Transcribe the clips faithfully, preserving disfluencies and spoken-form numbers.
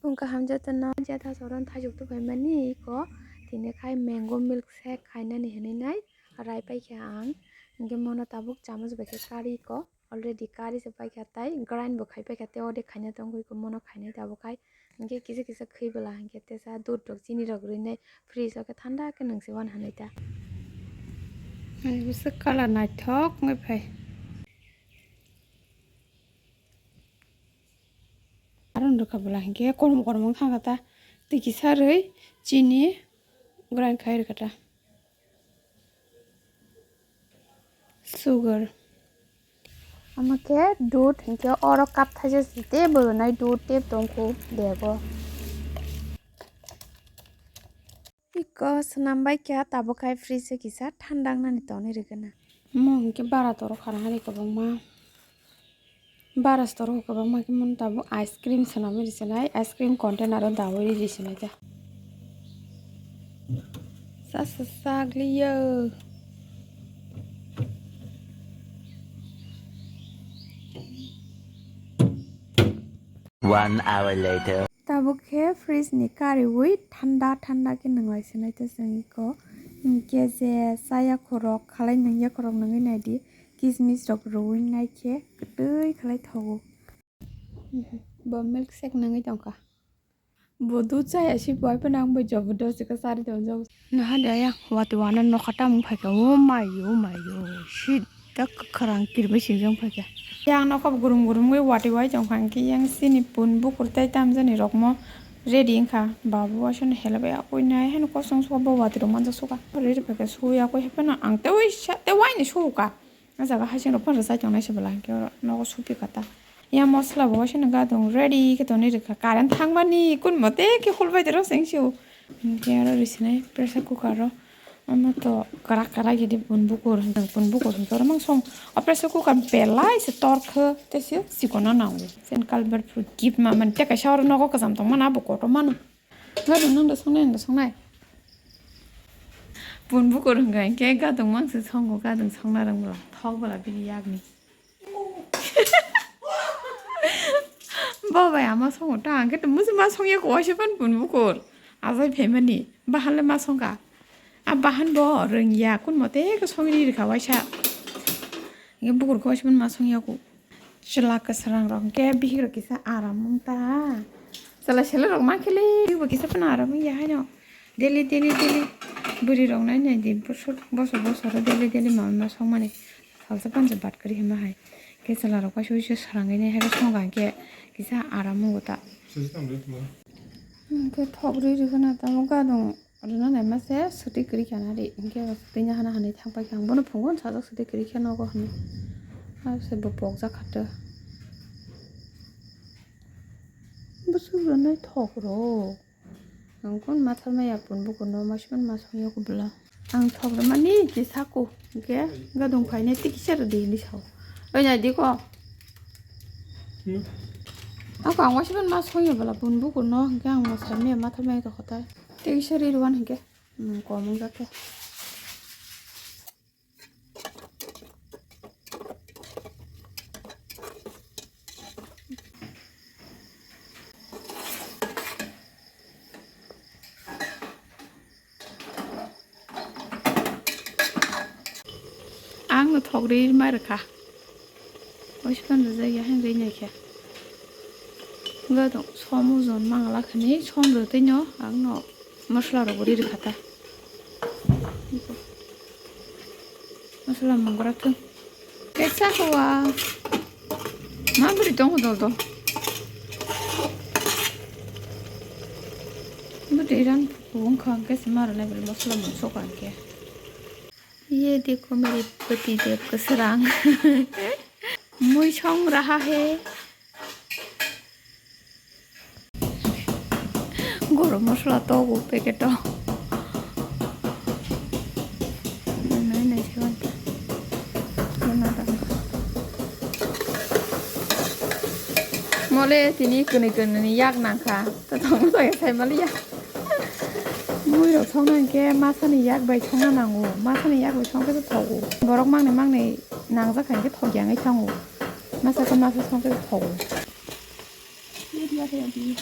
Phung kaham jotono, jeta soron thaijuk tubui mani iko tini khai mango milk shake khainani hinwi nai rai paikha ang. Hinkhe mono tabuk chamus bai khe kari iko, already kari se paikha tai grind bo khai paikha, tei ode khaina tongwi iko mono khainai tabuk khai. Hinkhe kisa kisa khwi bwla hinkhe tesa dudh rok chini rok rwinai fridge o khe thanda khe nwng se wan hanai ta. Ani bwswk colour naithok wngwi phai. Aro wng rwkha bwla hinkhe korom korom wng thangkha ta. Twi kisa rwi chini grind khai rwkha ta. Sugar. Omo khe dudh hinkhe oro cup thaisa si tei bo rwnai dudh tei tongkhu bego. Iko swnam bai kha tabuk khai fridge o kisa thanda wngnani tonwi rwgwna. Omo hinkhe bara toro khana hani kwbangma. Bara store o kwbangma khe mano tabuk ice cream swnamwi rwsinai, ice cream container o daui rwsinai ta. Sa sa sagliyo. One hour later. Tabuk khe fridge ni kariwi thanda thanda khe nwnglai se nai ta chwng iko. Hinkhe je chaya khorok khalai nungya khorok nungwi naidi, kismis rok rwui nai khe kwtwi khalai thogo. Bo milk shake nungwi tongkha. Bo dudh chaya si bai phano ang bai jabardasti khe chari tongo. Naha de ayang watwi wana nokha tamung phaikha, oh my, oh my, oh shit. Da kwkhwrang kirima singjang phaikha. Yang nokha bo gurum gurum wngwi watwi wai tongkha, hinkhe yang chini pun bukur tei tamjani rokmo ready wngkha. Babu waisano helabai akui nai haino kosong suka bo watwi rok manjak suka. Ready phaikha sui akui hapheno ang tei waisa tei waini suka. O jaga haising rok phano rwchai tongnai se bwla hinkhe oro nogo supikha ta. Yang mosola bo waisano gadung ready khe tonwi rwkha. Current thangmani kun mote khe hulbai de rw seng sio. Hinkhe oro rwsinai pressure cooker o. Omo to kwrak kwrak gidi bun bukur hinwi, bun bukur hinkhe oro mang song. O pressure cooker belai se torkhe tei se chikon no nango. Sen kalbar phuru gift ma mani tei kaisa oro nogo kwcham tongmani abo kotor mano. Gadung nang da songnai, nang da songnai. Bun bukur hwnkha hinkhe gadung mang se songo, gadung songna rwng bwla thok bwla bini yakni. Bo bai ama songo ta, ang khe tongmose ma songya khe waisa phano bun bukur. Ajai phaimani, bahan le ma songkha. A bahan bo rwngya, kun mote khe songri rwkha waisa. Hinkhe bukur khe waisa phano ma songya kho. Chwla kwsarang rok hinkhe bihik rok kisa aram wng ta. Chwla sele rok ma khele, bo kisa phano aram wngya haino. Daily, daily, daily. Bwrwi rok nai nai di, bosor, bosor, bosor daily, daily ma, ma songmani. Salsa pansa bat kwrwi hima hai. Khe chwla rok waisa waisa srangwi nai hai khe songkha hinkhe kisa aram wngo ta. Hinkhe thok rwi rwgwna tamo gadung rwna naima se swtwi kwrwi kha nari. Hinkhe swtwi no hana hanwi thang paikha ang. Bono phungo sajak swtwi kwrwi khe nogo hinwi. Aro se bo pokjak kha to. Bwswk rwnai thok rok. Ang kun ma tharmaya pun bukurno ma songya kho bwla. Ang thok rwmani kisa kho, hinkhe gadung phainai tei kisa rwdi hinwi sao. Oi nai di kho. Hmm. Ako ang waisa phano ma songya bwla pun bukurno, hinkhe ang ma tharmaya ma tharmaya tongkha tai. Tei kisa rwi rwna hinkhe, hmm, kom wngjak khe. Ang no thok rwi ma rwkha. Waisa phano rwjak ya, haino rwi nai khe. Wngkha tong, som ojon mangala khani, som rwtwi no ang no mosola rok bo rwi rwkha ta. Mosola mungwra thung. Kesa kowa. Ma bwrwi tong dol dol. Bwrwi ran wngkha, kesa ma rwnai bwrwi mosola mung sokha hinkhe. ये देखो मेरे पति देव का सरांग। मुई song रहा है। Gorom mosola togo packet o. Nai nai se manta. Mole tini kwnwi kwnwi ni yak nangkha. To tongno to sai mali ya. Mui rok songna hinkhe masani yak bai songna nango. Masani yak bai songkhe se thogo. Borok mangni mangni nangjak kha hinkhe thok ya wngwi thango. Masa khe masa songkhe se thogo. Media khe ya di.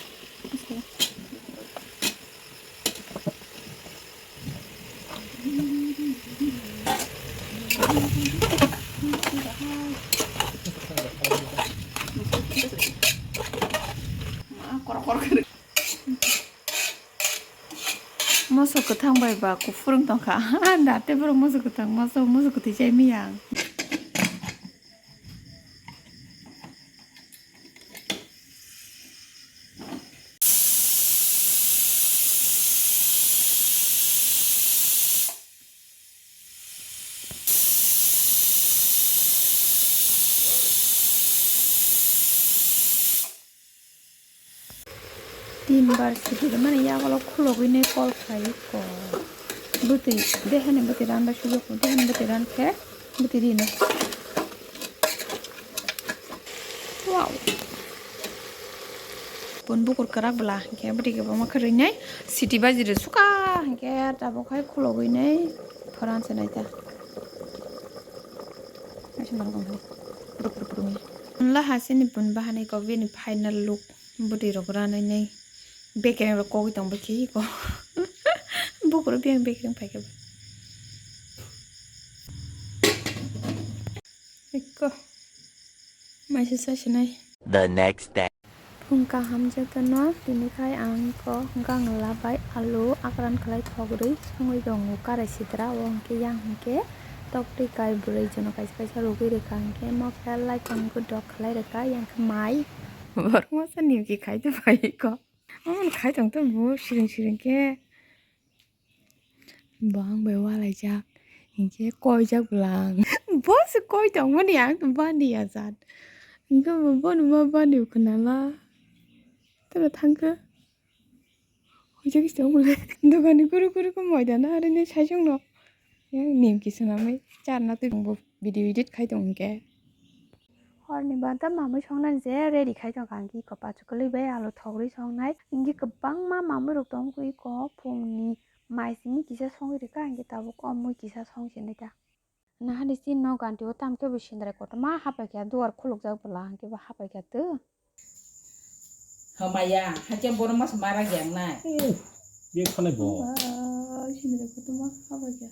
Moso kwthang bai ba kuphur wng tongkha. Date borok moso kwthang, moso, moso kwthwi chai maya ang. Tin bar sidi mani yago khulogwi nai call khlai ko. Bwtwi dehani bwtwi ran bai sujak, dehani bwtwi ran khe bwtwi rino. Wow. Bun bukur kwrak bwla hinkhe bwtwi kwbangma khe rwinai siti baji rw suka hinkhe tabuk hai khulogwi nai phoran se nai ta. Naising norok wngkha puruk puruk puruk wngya. Wngla ha chini bun bahanai kok bini final look bwtwi rok ranai nai bekereng rok kogwi tong bai khe iko. Bukur biyang bekereng phaikhe ba. Ikko. Maisa sasinai. The next day. Phung kaham jotono, tini khai ang kok gangla bai alu akran khlai thogri songwi tongo karai sitra o, hwnkhe yang hwnkhe toktwi kai bwrwi jono kaisa kaisa rwgwi rwkha, hwnkhe mo khe lai tong godok khlai rwkha, yang khe mai borok masa nimki khai tongphai kok. Omo khai tong tong bo siring siring khe. Bang bai walaijak, hinkhe koijak bwlang. Bo se koi tongmani ang to bani ya jat. Hinkhe bo bono ma bani khwnala. Tara thangkhe. Hoijak se tongmani. Dogani guru guru khe moida na aroni saisongno. Yang nimki swnamwi charna twi bo video edit khai tong hinkhe. Horni banta mamwi songnani je ready khai tongkha, hinkhe iko pachukwlwi bai alu thogri songnai. Hinkhe kwbangma mamwi rok tongkha iko phungni. Mai simi kisa songwi rwkha, hinkhe tabuk o mui kisa song sinai ta. Nahani chini nok ganti o tamo khe bo sindrai kotorma hapai kha, duar khulukjak bwla hinkhe bo hapai kha to. Hamaya, hakhe borok mas mara gyangnai. Eh, bek phalai bo. Ah, sindrai kotorma hapai kha.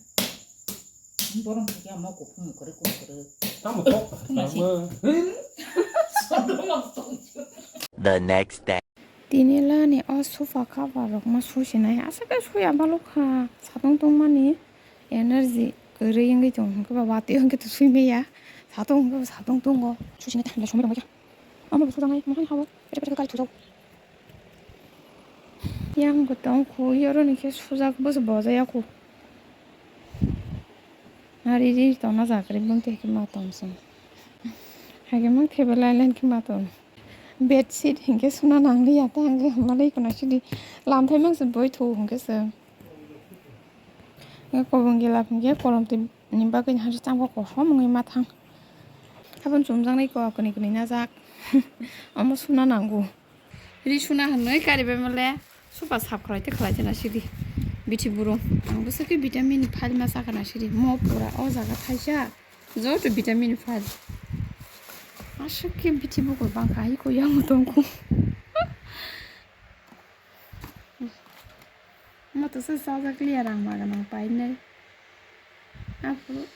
Borok hakhe ama kuphung kwrwi kwrwi kwrwi. Tamo kok tamo. Sodoma tong. The next day. Tini lani o sofa cover rok ma susinai, aswk khe suya balok kha. Satung tungmani energy kwrwi wngwi tongo, hwnkhe ba watwi hwnkhe to sui manya. Satung hwnkhe bo satung tongo, susinai thangla sumui tongmani. Omo bo sujaknai, mohai hao, pete pete khe kali thujao. Yang bo tong khu, yoroni khe sujak, bo se bojaya khu. Ari ri tongna jakri bumtwi khe ma tong song. Hakhe mang thebelai line khe ma tong. Bedsheet hinkhe suna nangliya ta, hinkhe hwnmalai kono sidi lamthai mangse boi thu hinkhe se. Hinkhe kobong gila hinkhe kolom twi ni bagwi hansuk changbo kosom wngwi ma thang. Haboni chumjaknai kok kwnwi kwnwi najak. Omo suna nango. Ri suna hwnwi karibai mole sofa sap khlai tei khlai tei na sidi. Bithi burung. Ang bwswk khe vitamin phalma chakha na sidi. Mo pura o jaga thaisa. Joto vitamin phal. Aswk khe bithi bukur bangkha, hai koi yang tongkho. Mo to se sajak liya rang ma ganang painai. Aphuru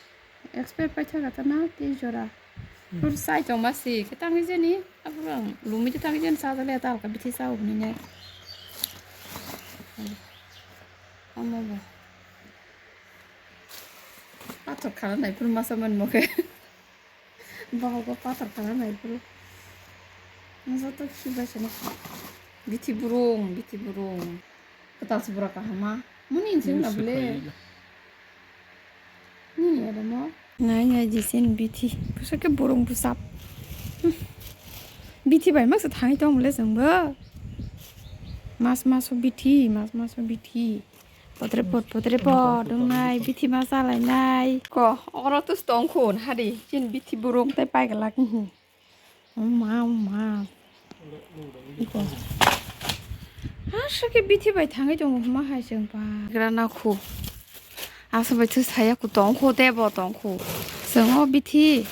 expire paithaga tana tei jora. Hmm. Phuru sai tongma si khe tangwi jani. Aphuru ang lumi tei tangwi jani sajak liya ta alka bithi sao hwnwi nai. Omo bo. Pathor khana nai phuru masa manmo khe. Bohogo pathor khana nai phuru. Joto khibai sene. Bithi burung, bithi burung. Kwtal se bura kahama. Muni insin na bole. Nini ada mo. Nai nai jisin bithi. Bwswk khe burung bwsap. Hmm. Bithi bai maksa thangwi tong bole chwngbo. Mas maso bithi, mas maso bithi. Potre pot, potre pot, wngnai, bithi ma chalainai. Ko, oro to tong khun, hari, chin bithi burung tai pai glak, hmm. O ma, o ma. Iko. Aswk khe bithi bai thangwi tongo, hwnma hai chwng pa. Gra na khu. Aswk bai thu saya khu tong khu, tei bo tong khu. Chwng o bithi,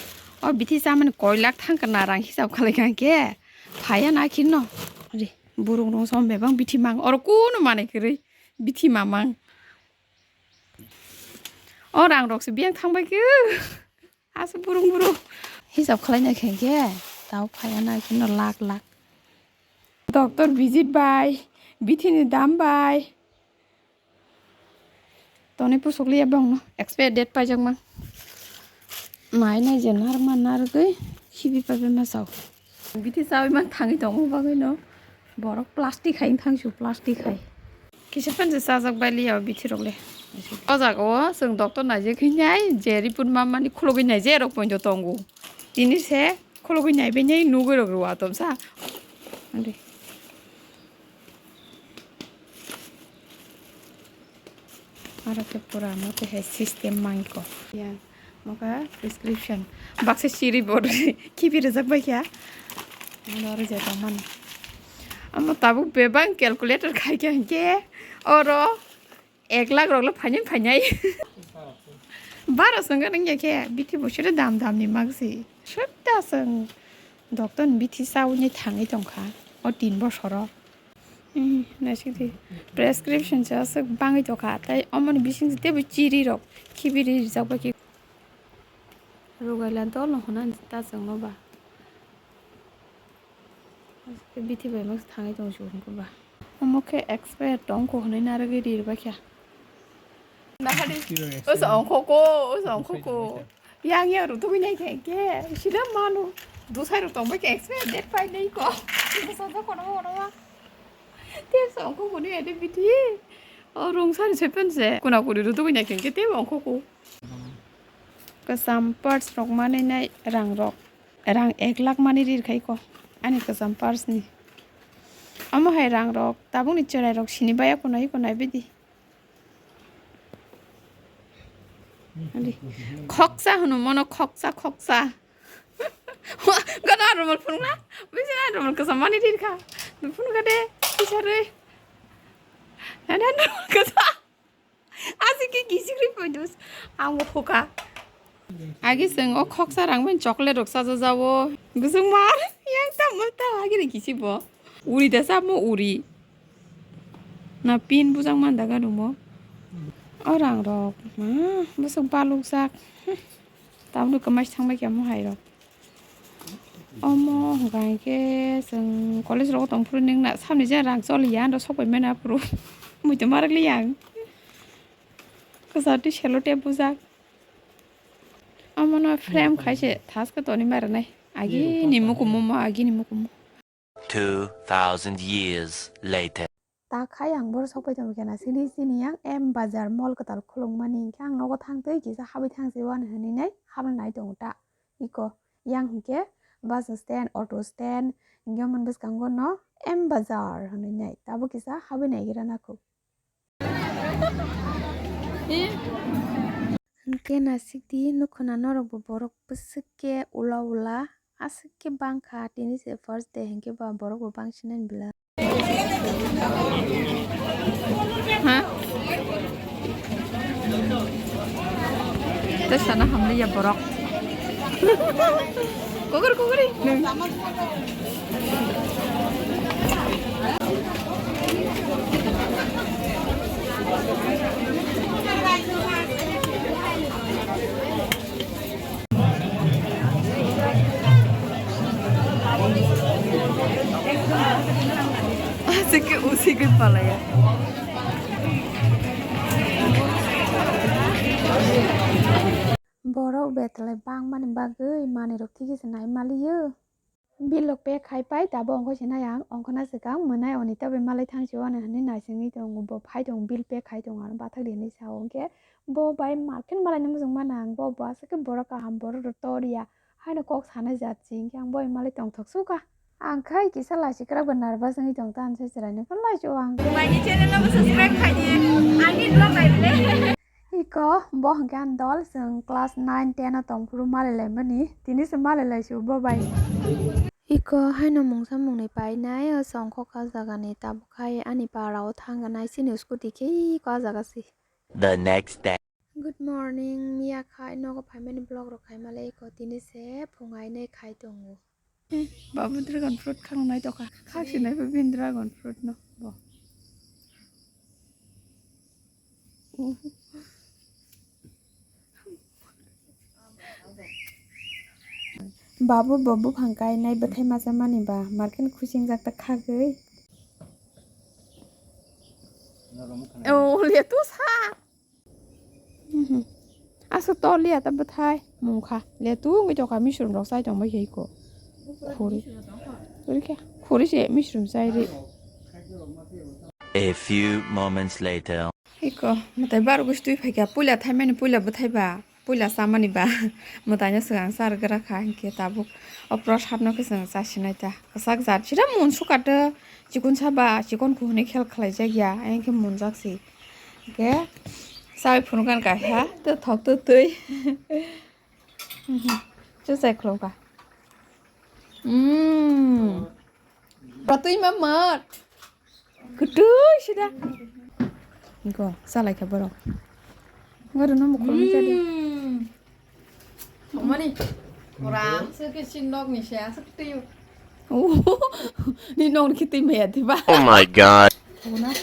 o bithi chamani koi lakh thang kana rang hisab khalai kha khe. Phaiya na khin no. Ari. Burung rong som bebang bithi mang. Oro kuno manai kwrwi bithi mamang. O rang rok se biyang thang bai khe. Asa burung burung. Hisab khlai nai khe khe tao phaiya nai kheno lakh lakh. Doctor visit bai, bithi ni dam bai. Toni pusuk liya bong no expire date paijak mang. Mai nai je nar ma nar gwi khibi pai bai ma sao. Bithi chawi man thangwi tongo bagwi no borok plastic hai thang su plastic hai. Kisa pen je chajak bai liya bithi rok le. O jaga o chwng doctor nai je khinai je report ma mani khulugwi nai je rok poito tongo. Tini se khulugwi nai bai nai nugwi rok rwa tom sa. Ande. Aro khe pura mote hai system mangko. Ya, moka prescription. Baksa siri bor khibi rijak bai kha. Ano aro je tongmani. Amo tabuk bebang calculator khai kha hinkhe oro ek lakh rok le phainai phainai. Baro songkha nang ya khe bithi bo sere dam dam ni magsi. Sutta song doctor ni bithi chawi thangwi tongkha o tin bosoro. Hmm, naisik di. Prescription se aswk bangwi tongkha, tei omoni bising se teibo chiri rok khibi rijak bai khe. Rugaila dol no hwnani ta chwngno ba. Bithi bai masa thangwi tong chwng ba. Omo khe expire tong ko hwnwi narwgwi ri rwbaikha. Nahadi. Oso ongkho ko, oso ongkho ko. Yang yang rutugwi nai khe khe sida manu. Dusai rok tong bai khe expire date pai nai ko. Sida kono kono ma. Te so ongkho ko ni ade bithi. O rung sari sepen se. Kuna kuri rutugwi nai khe khe te ongkho ko. Kwcham parts rok manwi nai rang rok. Rang ek lakh mani rir khai ko. Ani kwcham parts ni. Omo hai rang rok tabuk ni cherai rok sini baya ko nai ko nai bidi. Ani khoksa hwno mono khoksa khoksa. Gana rumal phunukna. Bisi na rumal kwcham mani rir kha. Phunukha de. Isarui. Nana rumal kwcham. Aswk khe kichik ri phaidus, ang bo hokha. Agi chwng o khoksa rang bai chocolate rok chajajago. Bwswk mar, yang tamo ta agi ni kichi bo. Uri da samo uri. Na pin bujak man da gano mo. O rang rok, ma, bwswk baluk jak. Tabuk khe mai thang bai khe mo hai rok. Omo hwnkha hinkhe chwng college rogo tongphuru ningna samni je rang choliya ando sok pai mani aphuru muitu marak liya ang. Kwchar twi sello tep bujak. Omono frame khai se thaskhe toni marinai. Agini mukumu mo, agini mukumu. Two thousand years later. Ta khai ang boro sok pai tongo kena sini sini yang M Bazar mall kwtal khulungmani hinkhe ang nogo thang twi kisa habwi thang se wani hinwi nai habna nai tongo ta. Iko yang hinkhe bus stand, auto stand, hinkhe omo bwskango no M Bazar hinwi nai tabuk kisa habwi nai gira nakhuk. Hinkhe naisik di nukhuna norok bo borok bwswk khe ula ula aswk khe bangkha tini se first day hinkhe ba borok bo bangsinani bwla. Ha? Tei sana hamliya borok. Kukuri, kukuri. Aswk khe usigwi palaiya. Borok betla bangmani bagwi manwirok thikhe se nai maliyo. Bill rok pay khai pai, tabuk ongkhor se nai ang, ongkhorna swkang mwnai oni tabuk malai thang se o hinwi naisingwi tongo, bo phai tongo, bill pay khai tongo, ano bathak di hinwi sa o, hinkhe bo bai market malaina muchung mano ang, bo bo aswk khe borok kaham, borok rok tor ya, haino kok sanai jat se, hinkhe ang bo bai malai tongthok sukha. Ang khai kisa lachi kwrak bo nervous wngwi tong, tamo se chwraino phano lachi o ang. Maini channel no subscribe khai di, ani vlog nai le. Iko, bo hwnkhe ani dol, chwng class nine ten o tongphuru malai laimani, tini se malai laisio bo bai. Iko haino mungsa mungnwi painai, o chongkhok o jagani, tabuk khai ani para o thangkha nai, chini scooty khe iko o jaga se. The next day. Good morning, miya khai nogo phaimani vlog rok khaimale, iko tini se phung ainai khai tongo. Babu dragon fruit khang nai tokha. Khak sinai bo bin dragon fruit no. Bo. Babu bo buphang kainai bwthai masa mani ba, marken khusingjak ta khagwi. Oh, le tu sa. Mhm. Asa to le ta bwthai mungkha. Le tu ngi to ka misrum rok sai tong bai ko. Khuri. Khuri khe, khuri se misrum sai ri. A few moments later. Iko, mwtai bar gusi twi phaikha, puila thaimani puila bwthai ba, puila chamani ba, mwtaino swkang char gra kha, hinkhe tabuk o prosad no khe chwng chasinai ta. Kwchak jat sida mun sukato, chikon saba, chikon kuhuni khel khlai jak ya, hinkhe mun jak si. Hinkhe chai phunukha kaisa, to thok to twi. Chuchai khulumkha. Mmm. Patwi ma mat. Kwtwi sida. Go, salai kha borok. Ngoro no mukhulmani jadi. Mmm. Thongmani. Orang se ke sin nok ni se asuk twi. Oh, ni nok ni khitwi maya diba. Oh my God. Thona.